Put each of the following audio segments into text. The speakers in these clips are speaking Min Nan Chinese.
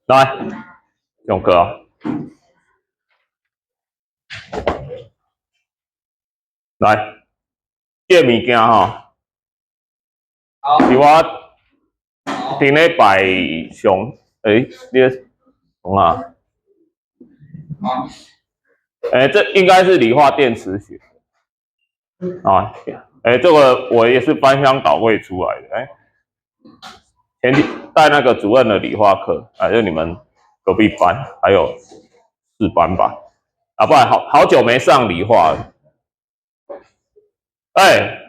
來，上課啊！來，這個物件吼，是我頂禮拜上，欸，你咧創啥？欸，這應該是理化電磁學啊。欸，這個我也是翻箱倒櫃出來的。欸，前天帶那個主任的理化課，啊，就你們隔壁班還有四班吧。啊，不然好好久沒上理化了。欸，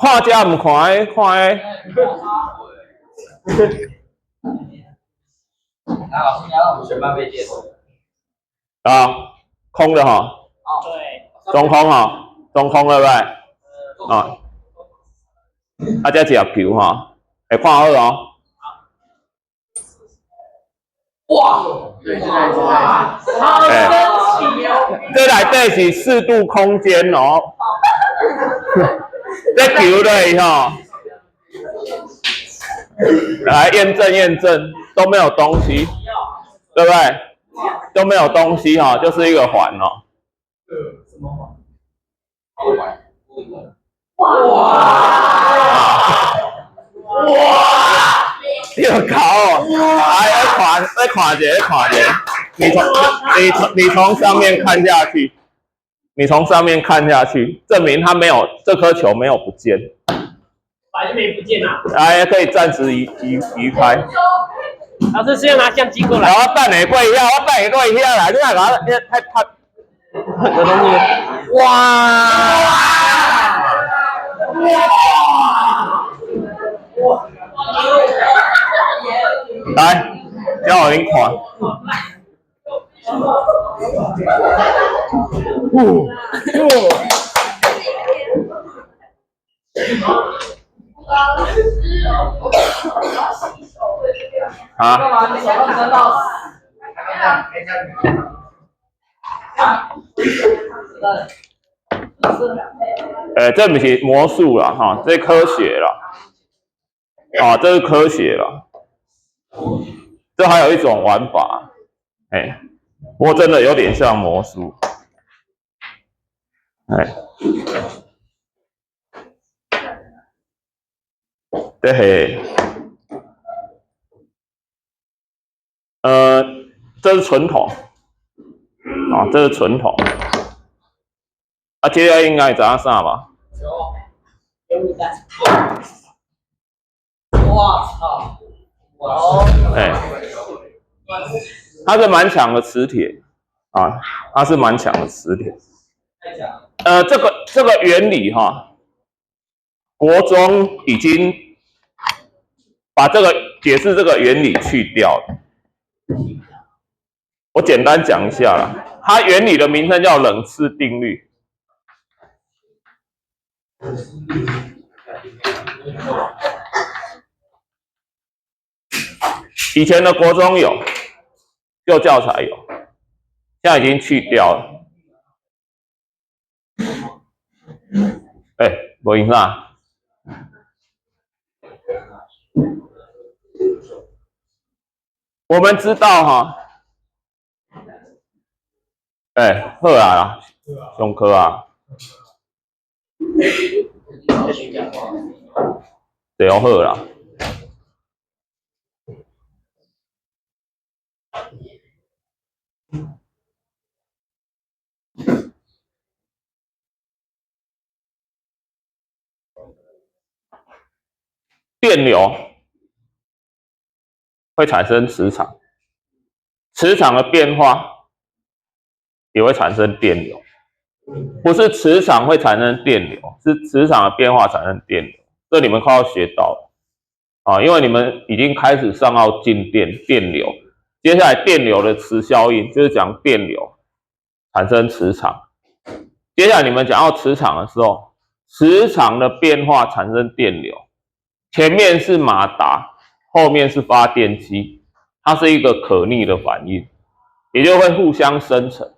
看這毋看彼，看彼。那老師，你要讓我們全班被電。啊，空的哈。對。中空哈，中空對不對？啊。啊，這一粒球哈，會看好哦。哇！對對對，好神奇哦！這內底是四度空間哦。這球咧吼，來驗證驗證，都沒有東西，對不對？都沒有東西哈，就是一個環哦。什麼環？哇！哇！你有搞哦！哎，看，再看一下，看一下。你從上面看下去，你從上面看下去，證明它沒有這顆球沒有不見。本來就沒不見啊！哎，可以暫時移開。老師是要拿相機過來。我等下過去，我等下過去啦，你來搞，你太拍，這東西。哇！哇！哇！來，叫我恁看。啊？幹嘛？你手上真到死？欸，這不是魔術啦，哈，這科學啦，啊，這是科學啦。這還有一種玩法，欸，不過真的有點像魔術，欸，這是，這是純銅，啊，這是純銅，啊，這個應該知影啥吧？有米蛋。哇操！哇！欸，它是蠻強的磁鐵啊，它是蠻強的磁鐵。這個原理哈，國中已經把這個解釋這個原理去掉了。我簡單講一下啦，它原理的名稱叫冷次定律。以前的國中有，舊教材有，現在已經去掉了。欸，無影啥？我們知道哈，欸，好啊，上課啊，對哦，好啦。電流會產生磁場，磁場的變化也會產生電流，不是磁場會產生電流，是磁場的變化產生電流。這你們快要學到了啊，因為你們已經開始上到靜電電流，接下來電流的磁效應就是講電流產生磁場。接下來你們講到磁場的時候，磁場的變化產生電流。前面是馬達，後面是發電機，它是一個可逆的反應，也就會互相生成。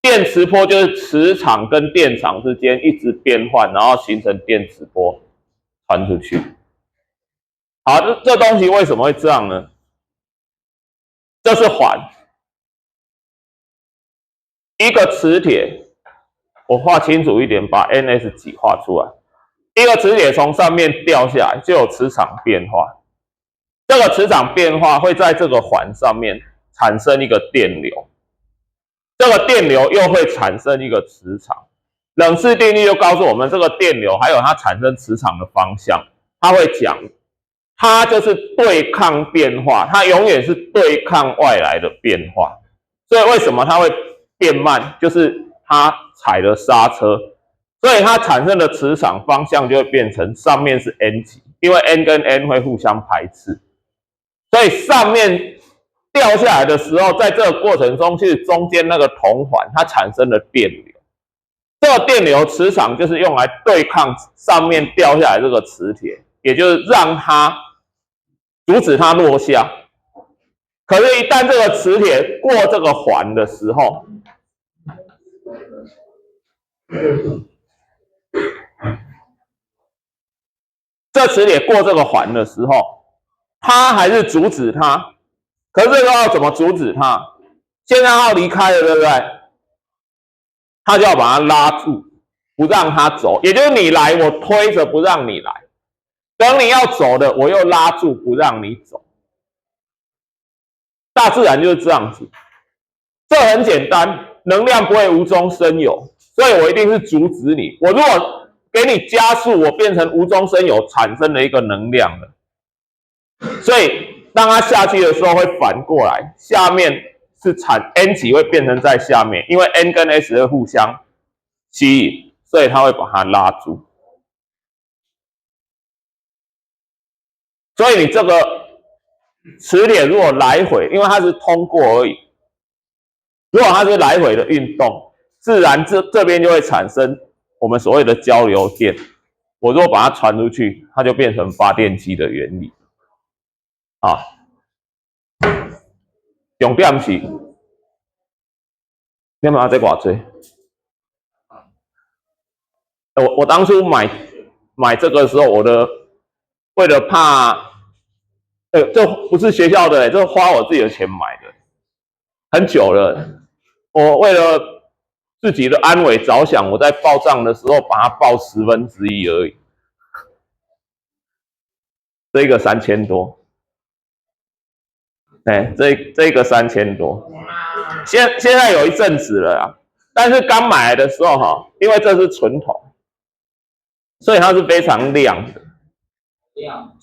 電磁波就是磁場跟電場之間一直變換，然後形成電磁波傳出去。好，這東西為什麼會這樣呢？這是環，一個磁鐵，我畫清楚一點，把 N、S 極畫出來。一個磁鐵從上面掉下來，就有磁場變化。這個磁場變化會在這個環上面產生一個電流，這個電流又會產生一個磁場。冷氏定律就告訴我們，這個電流還有它產生磁場的方向，它會講，它就是對抗變化，它永遠是對抗外來的變化。所以為什麼它會變慢？就是它踩了剎車，所以它產生的磁場方向就會變成上面是 N 極，因為 N 跟 N 會互相排斥，所以上面掉下來的時候，在這個過程中，其實中間那個銅環它產生了電流。這個電流磁場就是用來對抗上面掉下來這個磁鐵，也就是讓它阻止它落下。可是，一旦這個磁鐵過這個環的時候，這磁鐵過這個環的時候，它還是阻止它。可是這個要怎麼阻止它？現在要離開了，對不對？他就要把它拉住，不讓它走。也就是你來，我推着不讓你來；等你要走的，我又拉住不讓你走。大自然就是這樣子，這很簡單，能量不會無中生有，所以我一定是阻止你。我如果給你加速，我變成無中生有，產生了一個能量了。所以當它下去的時候會反過來，下面是產 N 極會變成在下面，因為 N 跟 S 會互相吸引，所以它會把它拉住。所以你這個磁鐵如果來回，因為它是通過而已，如果它是來回的運動，自然這邊就會產生我們所謂的交流電。我如果把它傳出去，它就變成發電機的原理啊。重點是，你嘛這偌濟？我當初買這個的時候，我的為了怕，這不是學校的，這花我自己的錢買的，很久了。我為了自己的安危着想，我在報賬的時候把它報1/10而已。這個3000多。哎，這個3000多，現在有一陣子了啊，但是剛買來的時候哈，因為這是純銅，所以它是非常亮的。亮。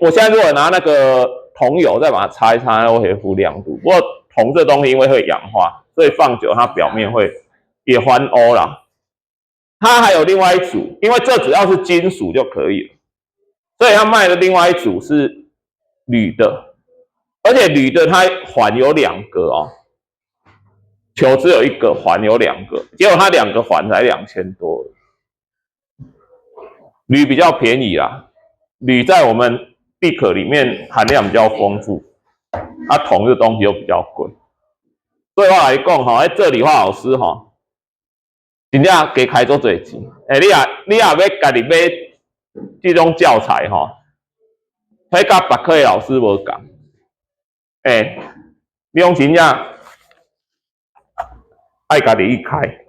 我現在如果拿那個銅油再把它擦一擦，它會恢復亮度。不過銅這東西因為會氧化，所以放久它表面會也翻烏啦。它還有另外一組，因為這只要是金屬就可以了，所以它賣的另外一組是鋁的。而且鋁的它環有兩個哦，球只有一個，環有兩個，結果它兩個環才2000多。鋁比較便宜啦，鋁在我們地殼裡面含量比較豐富，啊銅這東西又比較貴。對我來講吼，這理化老師吼，真正加開足濟錢。欸，你若欲家己買這種教材吼，彼佮別科的老師無仝。欸，你講真正愛家己去開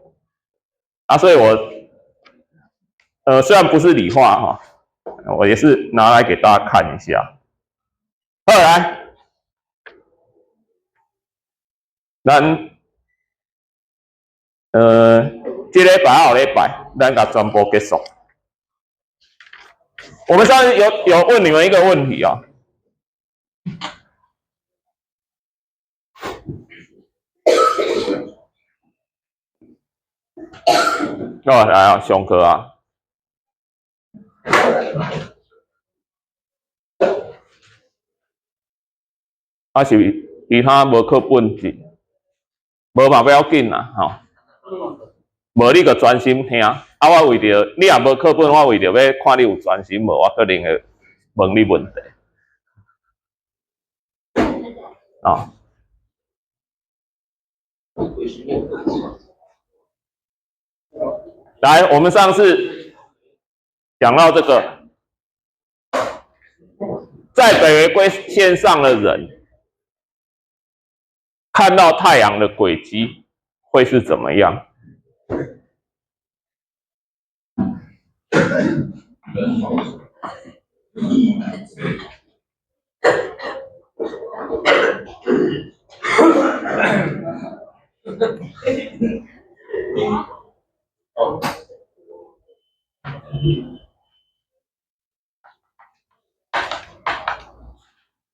啊，所以我雖然不是理化哈，我也是拿來給大家看一下。好來，咱這禮拜後禮拜，咱共全部結束。我們上次有問你們一個問題啊。哦，來啊，上課啊！啊是其他無課本字，無嘛不要緊啦，吼。無你閣專心聽。啊，我為著你若無課本，我為著欲看你有專心無，我可能會問你問題。啊。來，我們上次講到這個，在在北回归線上的人看到太陽的軌跡會是怎麼樣？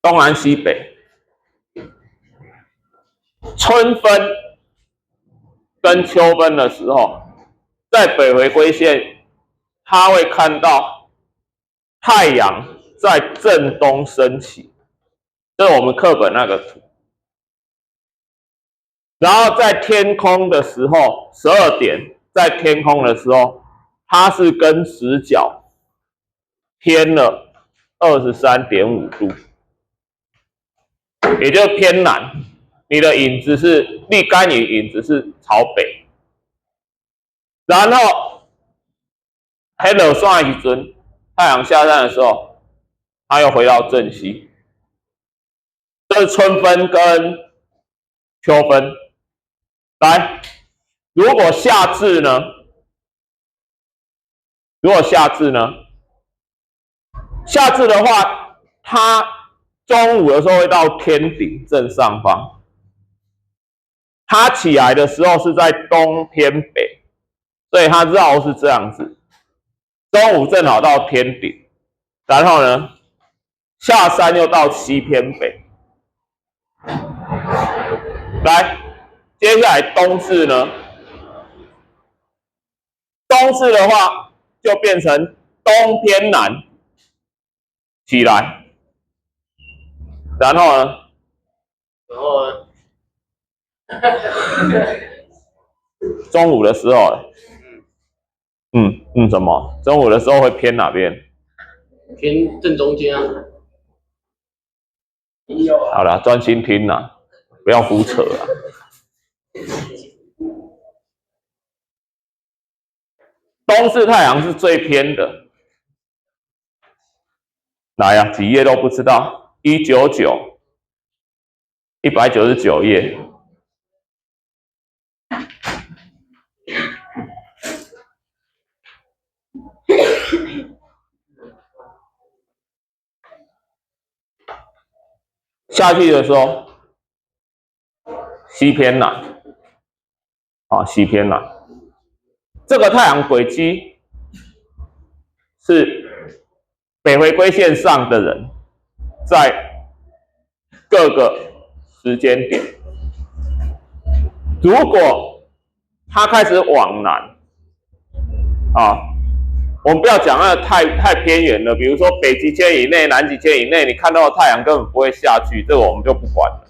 東南西北，春分跟秋分的時候，在北回歸線，他會看到太陽在正東升起，這是我們課本那個圖。然後在天空的時候，12點在天空的時候，它是跟時角偏了23.5度。也就偏南，你的影子是立竿影，影子是朝北。然後，彼落山的時陣，太陽下山的時候，它又回到正西。這是春分跟秋分。來，如果夏至呢？如果夏至呢？夏至的話，它中午的時候會到天頂正上方，它起來的時候是在東偏北，所以它繞是這樣子。中午正好到天頂，然後呢，下山又到西偏北。來，接下來冬至呢？冬至的話就變成東偏南起來。然後呢？然後呢？中午的時候，什麼？中午的時候會偏哪邊？偏正中間啊。好了，專心聽啦，不要胡扯啊。東至太陽是最偏的，來啊，幾頁都不知道。199，199頁。下去的時候，西偏南，啊，西偏南。這個太陽軌跡是北回歸線上的人在各個時間點，如果他開始往南，啊，我們不要講那個太偏遠了，比如說北極圈以內、南極圈以內，你看到的太陽根本不會下去，這個我們就不管了。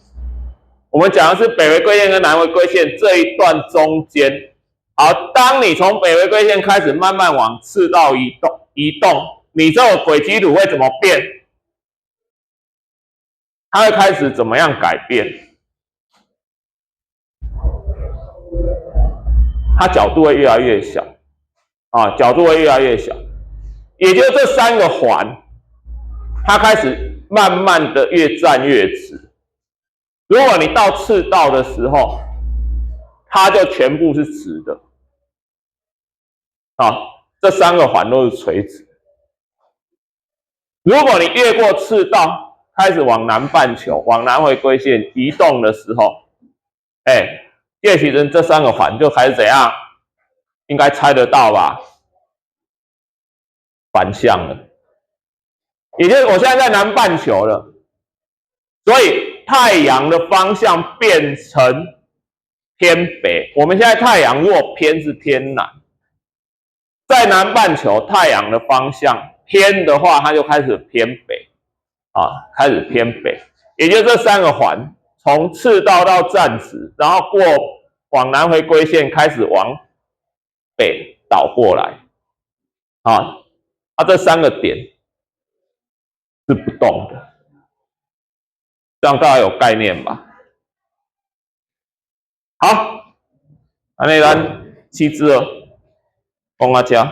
我們講的是北回歸線跟南回歸線這一段中間。好，當你從北回歸線開始慢慢往赤道移動，移動，你這個軌跡圖會怎麼變？它會開始怎麼樣改變？它角度會越來越小，啊，角度會越來越小，也就是這三個環，它開始慢慢的越站越直。如果你到赤道的時候，它就全部是直的，啊，這三個環都是垂直。如果你越過赤道，開始往南半球、往南回歸線移動的時候，哎，葉啟生這三個環就開始怎樣？應該猜得到吧？反向了，也就是我現在在南半球了，所以太陽的方向變成偏北。我們現在太陽若偏是偏南，在南半球太陽的方向偏的話，它就開始偏北。啊，開始偏北，也就這三個環，從赤道到站直，然後過往南回歸線開始往北倒過來，啊，這三個點是不動的，這樣大家有概念吧？好，按呢咱7之2講到這，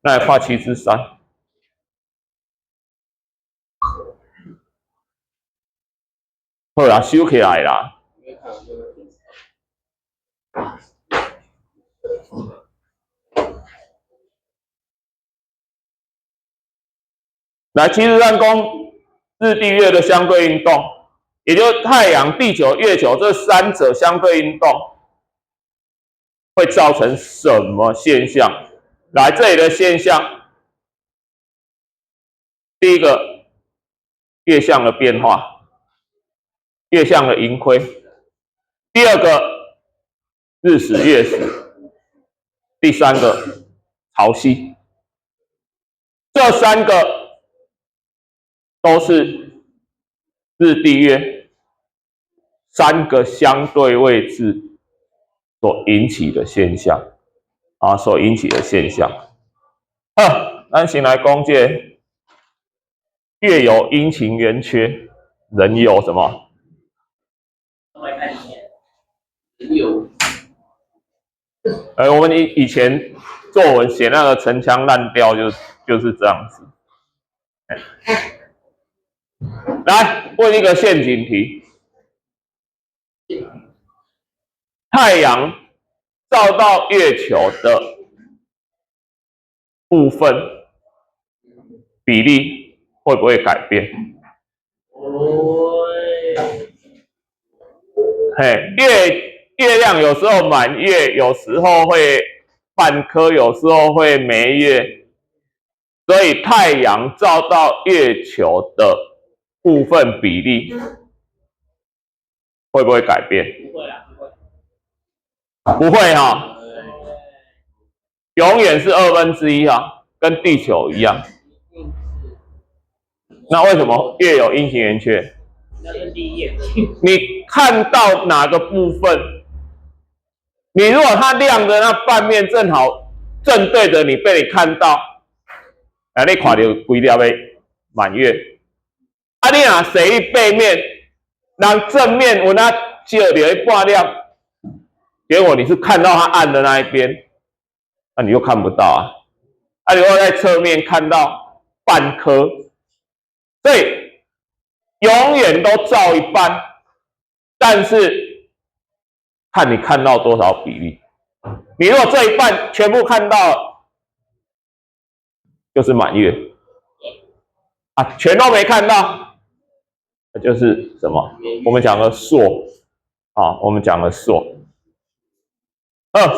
咱來看7之3。好啦，收起來啦。來，其實咱講日地月的相對運動，也就是太陽、地球、月球這三者相對運動，會造成什麼現象？來，這裡的現象，第一個，月相的變化，月相的盈虧；第二個，日食月食；第三個，潮汐。這三個都是日地月三個相對位置所引起的現象啊，所引起的現象。好，咱先來講這個，月有陰晴圓缺，人有什麼？人有。我們以前作文寫那個陳腔濫調，就是這樣子。來問一個陷阱題：太陽照到月球的部分比例會不會改變？嘿，月亮有時候滿月，有時候會半顆，有時候會沒月，所以太陽照到月球的部分比例會不會改變？不會啊，不會。不會哈，永遠是1/2啊，跟地球一樣。那為什麼月有陰晴圓缺？你看到哪個部分？你如果它亮的那半面正好正對着你，被你看到，啊，你看到規粒的滿月。啊，你若踅去背面，人正面有那照著彼半粒，結果你是看到它暗的那一邊，那你又看不到啊。啊，你如果在側面看到半顆，所以永遠都照一半，但是看你看到多少比例。你如果這一半全部看到，就是滿月啊，全都沒看到，那就是什麼？我們講的朔啊，我們講的朔。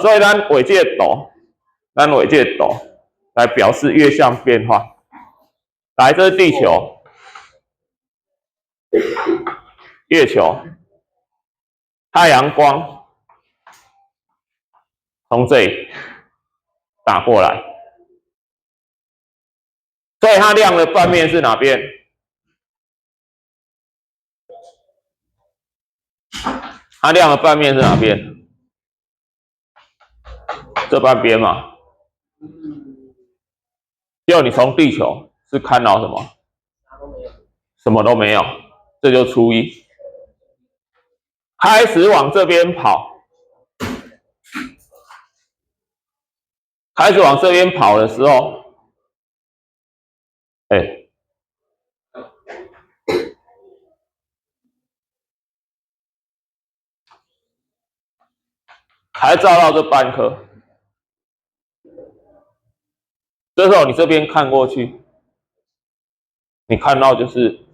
所以咱畫這個圖，咱畫這個圖來表示月相變化。來，這是地球、月球、太陽光從這裡打過來，所以它亮的半面是哪邊？它亮的半面是哪邊？這半邊嘛。就你從地球是看到什麼？什麼都沒有，這就初一。開始往這邊跑，開始往這邊跑的時候，哎，還照到這半顆。這時候你這邊看過去，你看到就是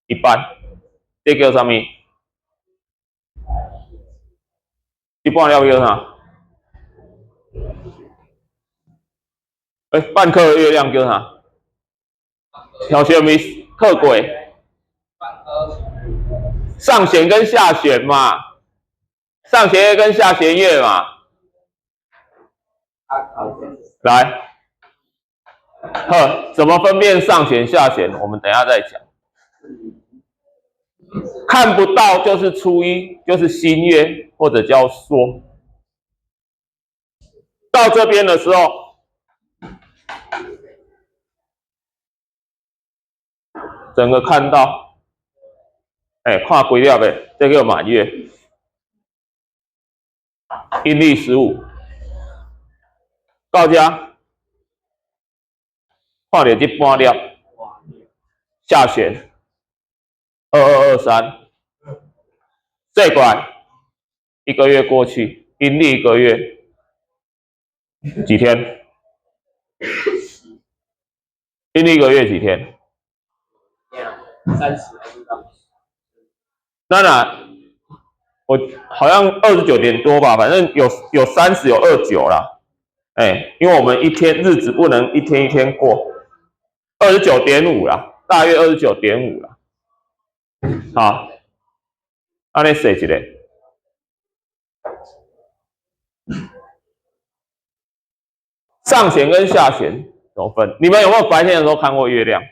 一半，這叫啥物？一半了叫啥？欸，半顆的月亮叫啥？小學沒課過？上弦跟下弦嘛，上弦月跟下弦月嘛。來。呵，怎麼分辨上弦下弦？我們等一下再講。看不到就是初一，就是新月或者叫朔。到這邊的時候，整個看到，哎，看規粒的，這叫滿月，陰曆15，到這。看到這半粒下弦2223，再过來，一個月過去，陰曆一個月幾天？陰曆一個月幾天？ 30。那那我好像29點多吧，反正有30，有29啦。哎，因為我們一天日子不能一天一天過，29.5啦，大約29.5啦。好，按呢算一下。上弦跟下弦怎麼分？你們有沒有白天的時候看過月亮？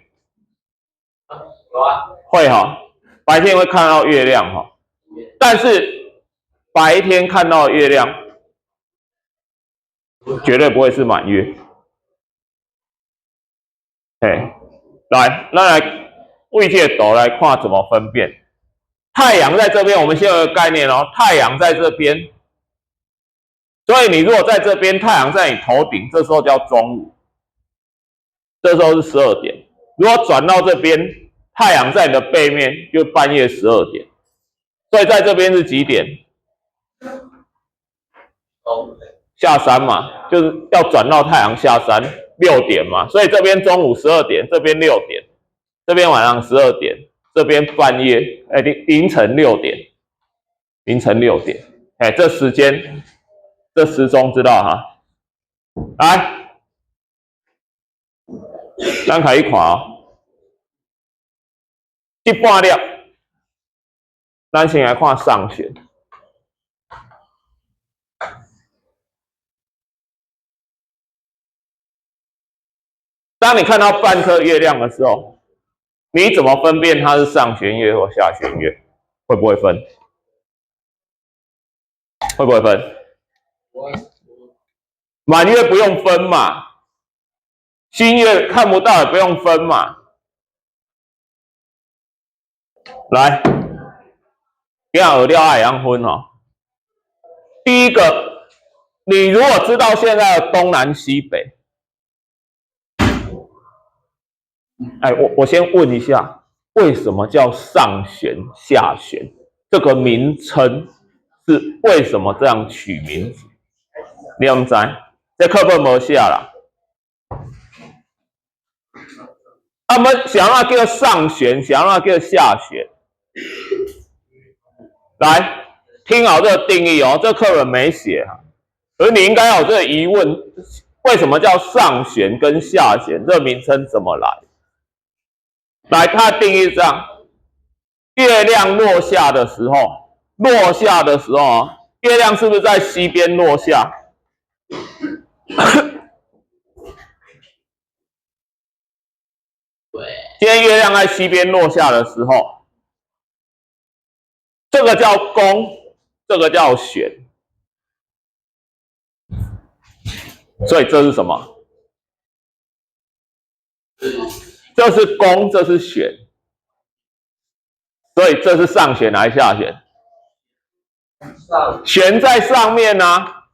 有啊。會哈，白天會看到月亮哈，但是白天看到月亮，絕對不會是滿月。哎，來，那來為這個圖來看怎麼分辨。太陽在這邊，我們先有個概念哦，太陽在這邊，所以你如果在這邊，太陽在你頭頂，這時候叫中午，這時候是12點。如果轉到這邊，太陽在你的背面，就半夜12點。所以在這邊是幾點？下山嘛，就是要轉到太陽下山6點嘛。所以這邊中午12點，這邊6點，這邊晚上12點，這邊半夜，哎，凌晨6點，凌晨6點，哎，這時間，這時鐘知道哈？來，咱開始看哦。這半粒，咱先來看上弦。當你看到半顆月亮的時候，你怎麼分辨它是上弦月或下弦月？會不會分？會不會分？滿月不用分嘛，新月看不到也不用分嘛。來，今仔學了會曉分哦。第一個，你如果知道現在的東南西北，哎，我先問一下，為什麼叫上弦下弦？這個名稱是為什麼這樣取名字？你毋知？這課本無寫啦。啊，們想要叫上弦，想要叫下弦。來，聽好這個定義哦，這課本沒寫啊，而你應該有這個疑問：為什麼叫上弦跟下弦？這個名稱怎麼來？來，它的定義是這樣：月亮落下的時候，落下的時候，月亮是不是在西邊落下？對。今天月亮在西邊落下的時候，這個叫弓，這個叫弦，所以這是什麼？這是弓，這是弦，所以這是上弦還是下弦？弦在上面呢，啊，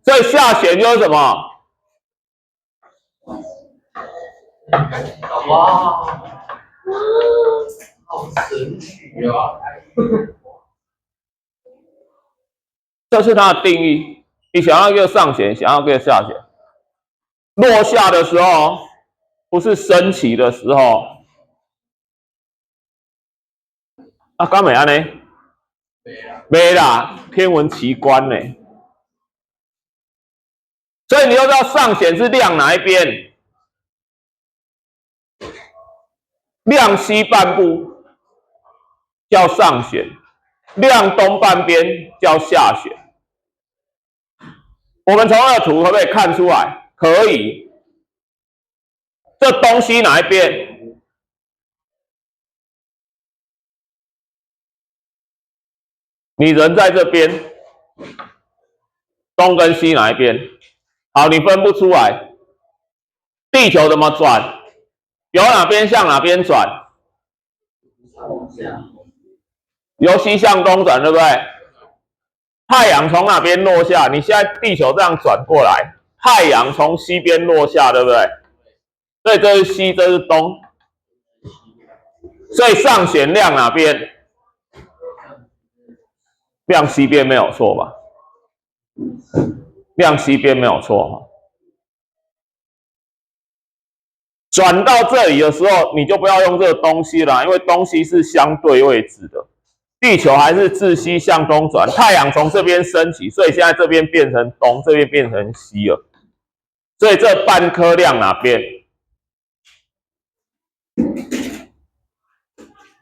所以下弦就是什麼？哇，好神奇啊！這是它的定義。你想要叫上弦，想要叫下弦。落下的時候，不是升起的時候。啊，敢會按呢？沒啦，天文奇觀呢。所以你要知道上弦是亮哪一邊？亮西半部叫上弦，亮東半邊叫下弦。我們從那個圖可不可以看出來？可以。這東西哪一邊？你人在這邊，東跟西哪一邊？好，你分不出來。地球怎麼轉？由哪邊向哪邊轉？由西向東轉，對不對？太陽從哪邊落下？你現在地球這樣轉過來，太陽從西邊落下，對不對？所以這是西，這是東。所以上弦亮哪邊？亮西邊沒有錯吧？亮西邊沒有錯哈。轉到這裡的時候，你就不要用這個東西了，因為東西是相對位置的。地球還是自西向東轉，太陽從這邊升起，所以現在這邊變成東，這邊變成西了。所以這半顆亮哪邊？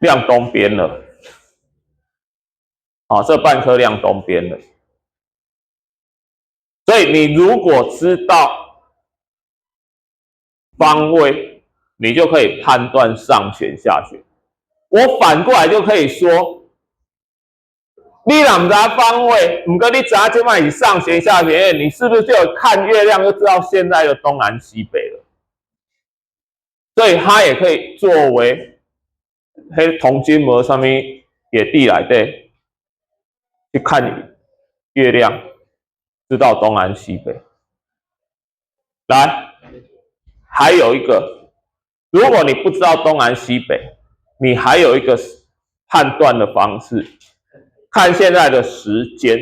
亮東邊了。啊，這半顆亮東邊了。所以你如果知道方位，你就可以判斷上弦下弦。我反過來就可以說，你若毋知方位，毋過你知影這擺是上弦下弦，你是不是就看月亮就知道現在的東南西北了？所以它也可以作為彼童軍無啥物野地內底去看月亮，知道東南西北。來，還有一個，如果你不知道東南西北，你還有一個判斷的方式，看現在的時間，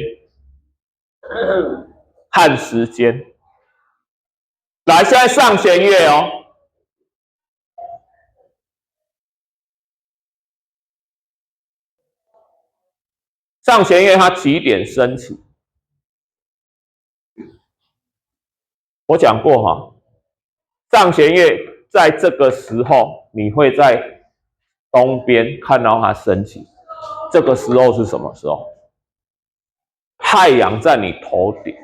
看時間。來，現在上弦月哦，上弦月它幾點升起？我講過哈，上弦月在這個時候，你會在東邊看到它升起。這個時候是什麼時候？太陽在你頭頂，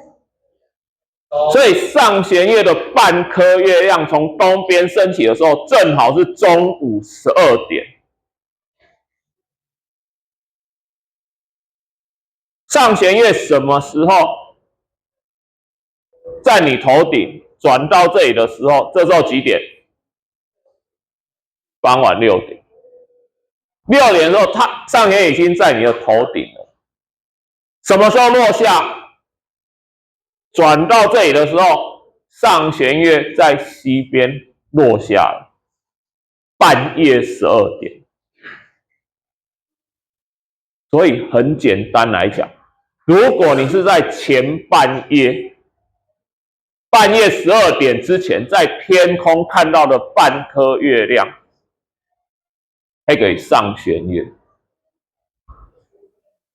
所以上弦月的半顆月亮從東邊升起的時候，正好是中午12點。上弦月什麼時候在你頭頂轉到這裡的時候，這時候幾點？傍晚6點。6點的時候，它上弦已經在你的頭頂了。什麼時候落下？轉到這裡的時候，上弦月在西邊落下了，半夜12點。所以很簡單來講，如果你是在前半夜，半夜12點之前，在天空看到的半顆月亮，彼個是上弦月。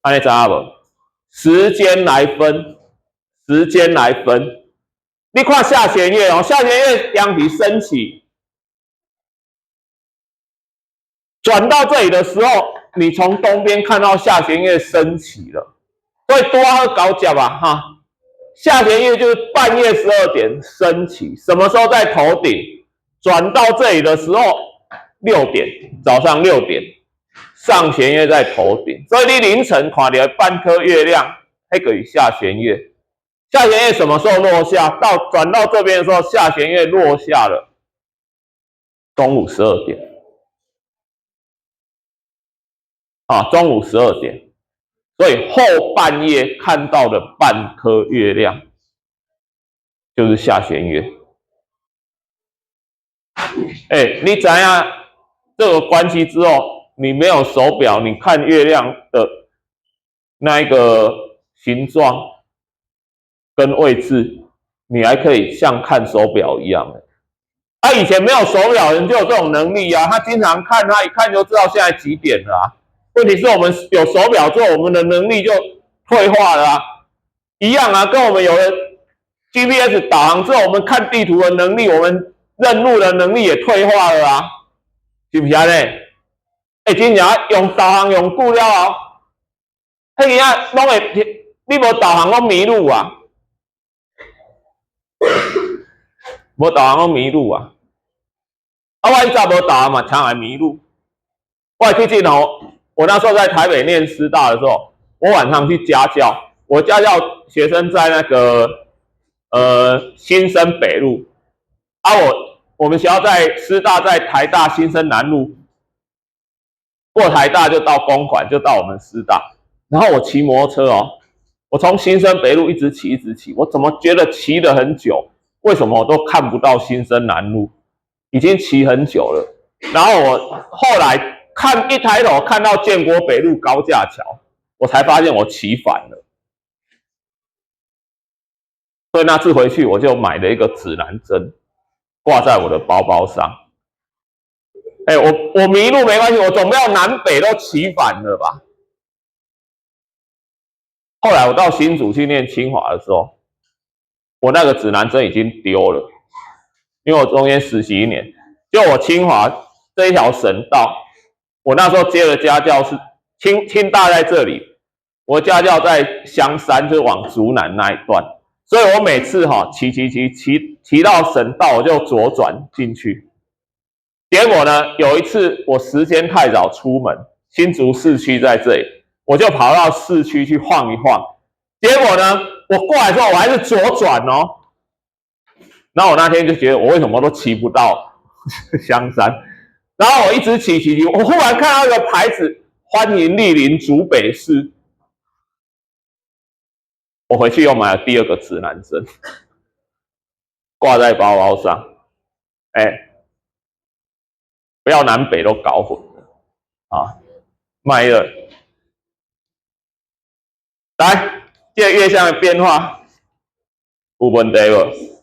按呢知影無？時間來分，時間來分。你看下弦月哦，下弦月陽體升起，轉到這裡的時候，你從東邊看到下弦月升起了，所以拄好交接啊哈。下弦月就是半夜12點升起，什麼時候在頭頂？轉到這裡的時候，6點，早上6點，上弦月在頭頂，所以你凌晨看到半顆月亮，彼個是下弦月。下弦月什麼時候落下？到轉到這邊的時候，下弦月落下了，中午12點。啊，中午12點，所以後半夜看到的半顆月亮就是下弦月。欸，你知影這個關係之後，你沒有手錶，你看月亮的那一個形狀跟位置，你還可以像看手錶一樣。他以前沒有手錶人就有這種能力啊，他經常看，他一看就知道現在幾點了啊。問題是我們有手錶之後，我們的能力就退化了啊，一樣啊，跟我們有了 GPS 導航之後，我們看地圖的能力，我們認路的能力也退化了啊，是不是按呢？欸，真正用導航用久了後，彼囡仔攏會，你無導航攏迷路啊，無導航攏迷路啊。啊，我以前無導航嘛，常會迷路。我會記得哦，我那時候在台北念師大的時候，我晚上去家教，我家教學生在那個新生北路，啊我們學校在師大，在台大新生南路，過台大就到公館，就到我們師大。然後我騎摩托車哦，我從新生北路一直騎一直騎，我怎麼覺得騎了很久？為什麼我都看不到新生南路？已經騎很久了。然後我後來看一抬頭看到建國北路高架橋，我才發現我騎反了。所以那次回去，我就買了一個指南針，掛在我的包包上。哎，我迷路沒關係，我總不要南北都騎反了吧？後來我到新竹去念清華的時候，我那個指南針已經丟了，因為我中間實習一年，就我清華這一條省道，我那時候接的家教是清大在這裡，我家教在香山，就往竹南那一段，所以我每次哈騎騎騎騎騎到省道，我就左轉進去。結果呢，有一次我時間太早出門，新竹市區在這裡，我就跑到市區去晃一晃。結果呢，我過來之後，我還是左轉哦。然後我那天就覺得，我為什麼都騎不到香山？然後我一直騎騎騎，我忽然看到一個牌子，歡迎蒞臨竹北市。我回去又買了第二個指南針，掛在包包上。哎，不要南北都搞混了啊！賣了，來，這個月相的變化有問題無？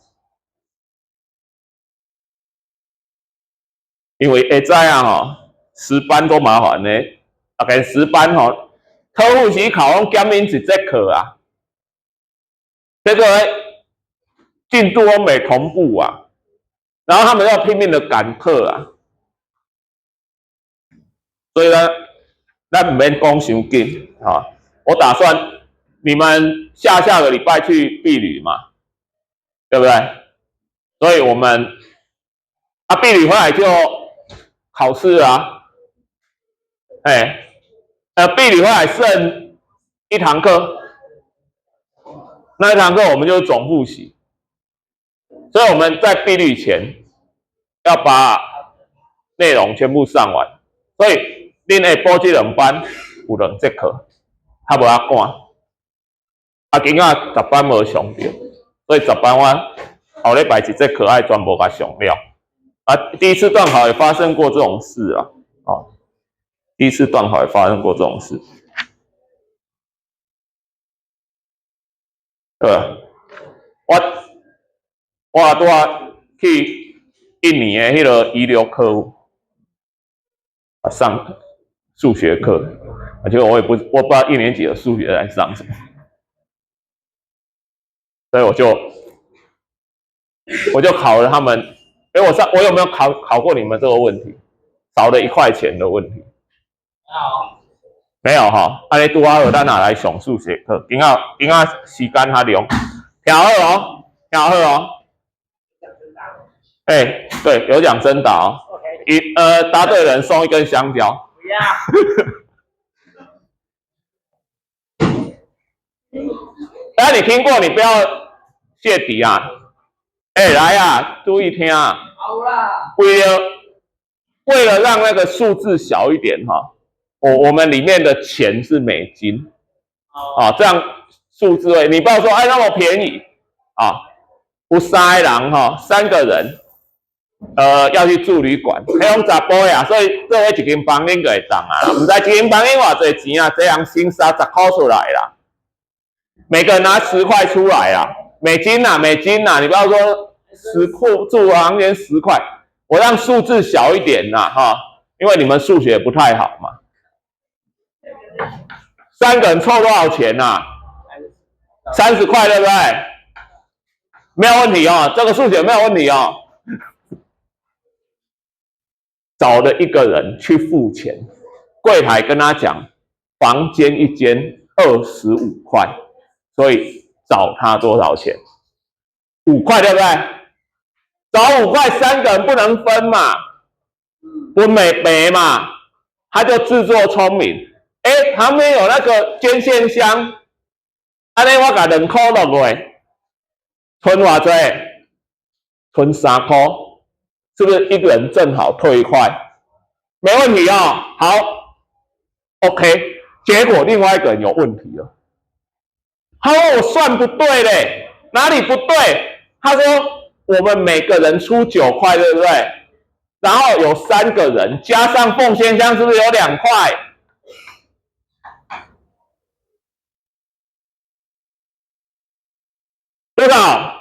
因為會知影吼，10班多麻煩呢。啊，個十班吼，考復試考攏減𪜶一節課啊，這個進度攏袂同步啊，然後他們要拼命的趕課啊，所以呢，咱毋免講傷緊啊。我打算你們下下個禮拜去畢旅嘛，對不對？所以我們啊，畢旅回來就考試啊，哎，畢旅回來剩一堂課，那一堂課我們就總複習，所以我們在畢旅前要把內容全部上完，所以恁會補這兩班有兩節課，較無遐趕。啊，今仔十班無上著，所以十班我後禮拜一節課愛全部共上了。啊，第一次段考也發生過這種事啊，哦，第一次段考也發生過這種事。對，我拄仔去印尼的彼個遺留客戶啊上數學課，而且我不知道一年級的數學在上什麼，所以我就考了他們。哎，我有沒有考過你們這個問題？少了1塊錢的問題。沒有哈，按呢拄仔好，咱若來上數學課，今仔時間較長，聽好哦，聽好哦。哎，對，有獎徵答哦。答對人送一根香蕉。不要。哎，你聽過，你不要泄底啊！哎，來啊，注意聽啊。好啦。為了讓那個數字小一點哈，我們裡面的錢是美金，啊，這樣數字會，你不要說哎那麼便宜啊，有三個人哈，三個人，要去住旅館，彼攏查埔呀，所以做伙一間房間就會當啊，毋知一間房間偌濟錢啊，這人先殺10塊出來啦，每個人拿十塊出來啦，美金呐，美金呐，你不要說10塊住房間十塊，我讓數字小一點啦，哈，因為你們數學不太好嘛。三個人湊多少錢呐？30塊，對不對？沒有問題哦，這個數學沒有問題哦。找了一個人去付錢，櫃檯跟他講，房間一間25塊，所以找他多少錢？五塊，對不對？找五塊，三個人不能分嘛，不美白嘛，他就自作聰明。哎，旁邊有那個捐獻箱，按呢我共2塊落落，賰偌濟？賰3塊，是不是一個人正好退1塊？沒問題哦。好，OK。結果另外一個人有問題了，他說我算不對嘞，哪裡不對？他說我們每個人出9塊，對不對？然後有三個人加上奉獻箱，是不是有2塊？多少？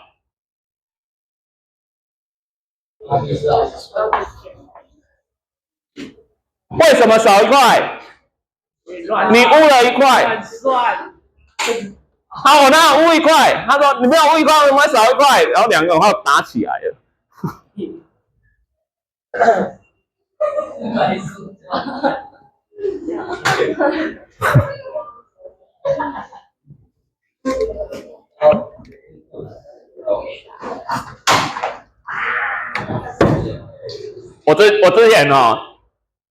为什么少一块？你污了一块。好，我哪有污一块？他说你没有污一块，为什么少一块？然后两个人后打起来了。我之前哦，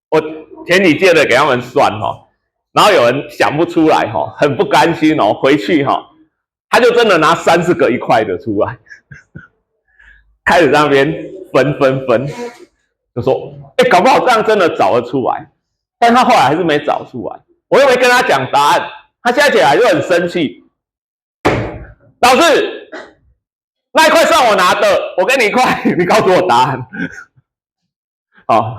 我前几届的给他们算哦，然后有人想不出来哈，很不甘心哦，回去哈，他就真的拿30个一块的出来，开始在那边分分分，就说，哎，搞不好这样真的找得出来，但他后来还是没找出来，我又没跟他讲答案，他现在起来就很生气，老师，那一块算我拿的，我给你一块，你告诉我答案。好，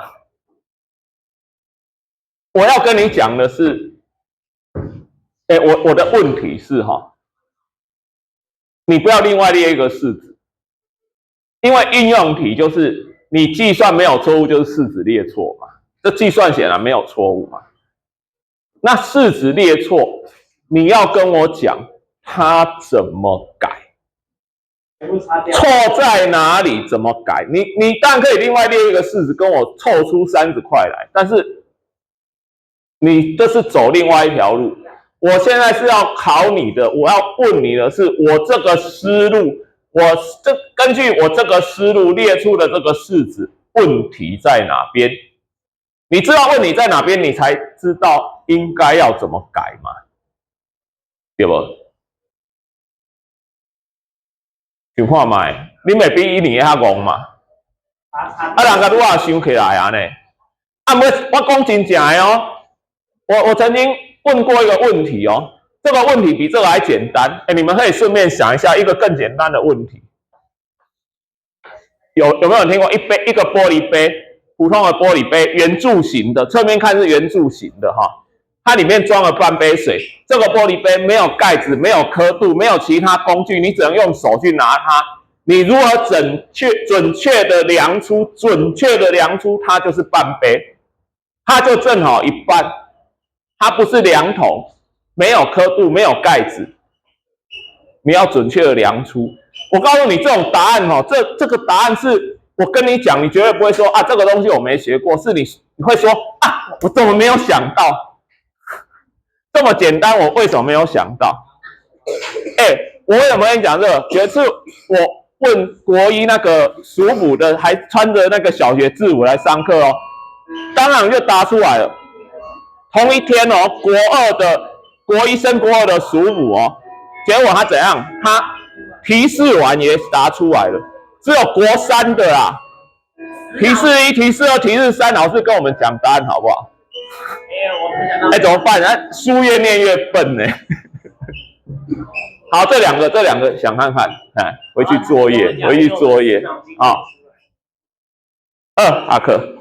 我要跟你讲的是，哎，我的问题是哈，你不要另外列一个式子，因为应用题就是你计算没有错误，就是式子列错嘛，这计算显然没有错误嘛。那式子列错，你要跟我讲它怎么改。错在哪里？怎么改？你当然可以另外列一个式子，跟我凑出30块来，但是你这是走另外一条路。我现在是要考你的，我要问你的是，我这个思路，我这根据我这个思路列出的这个式子，问题在哪边？你知道问题在哪边，你才知道应该要怎么改嘛，对不？想看覓，你袂比一年較戇嘛？啊，人家拄仔想起來啊呢。啊，我講真正的哦，我曾經問過一個問題哦，這個問題比這個還簡單。哎，你們可以順便想一下一個更簡單的問題。有沒有人聽過一個玻璃杯，普通的玻璃杯，圓柱形的，側面看是圓柱形的哈。它裡面裝了半杯水，這個玻璃杯沒有蓋子，沒有刻度，沒有其他工具，你只能用手去拿它。你如何準確的量出，準確的量出它就是半杯，它就正好一半，它不是量筒，沒有刻度，沒有蓋子，你要準確的量出。我告訴你，這種答案哦，這個答案是我跟你講，你絕對不會說啊，這個東西我沒學過，是你會說啊，我怎麼沒有想到？這麼簡單，我為什麼沒有想到？哎，我為什麼跟你講這個？有一次我問國一那個屬母的，還穿着那個小學制服來上課哦，當然就答出來了。同一天哦，國一升國二的屬母哦，結果他怎樣？他提示完也答出來了，只有國三的啦，提示一、提示二、提示三，老師跟我們講答案好不好？哎，怎麼辦？啊，書越念越笨呢。好，這兩個想看看，哎，回去作業，回去作業啊。阿克。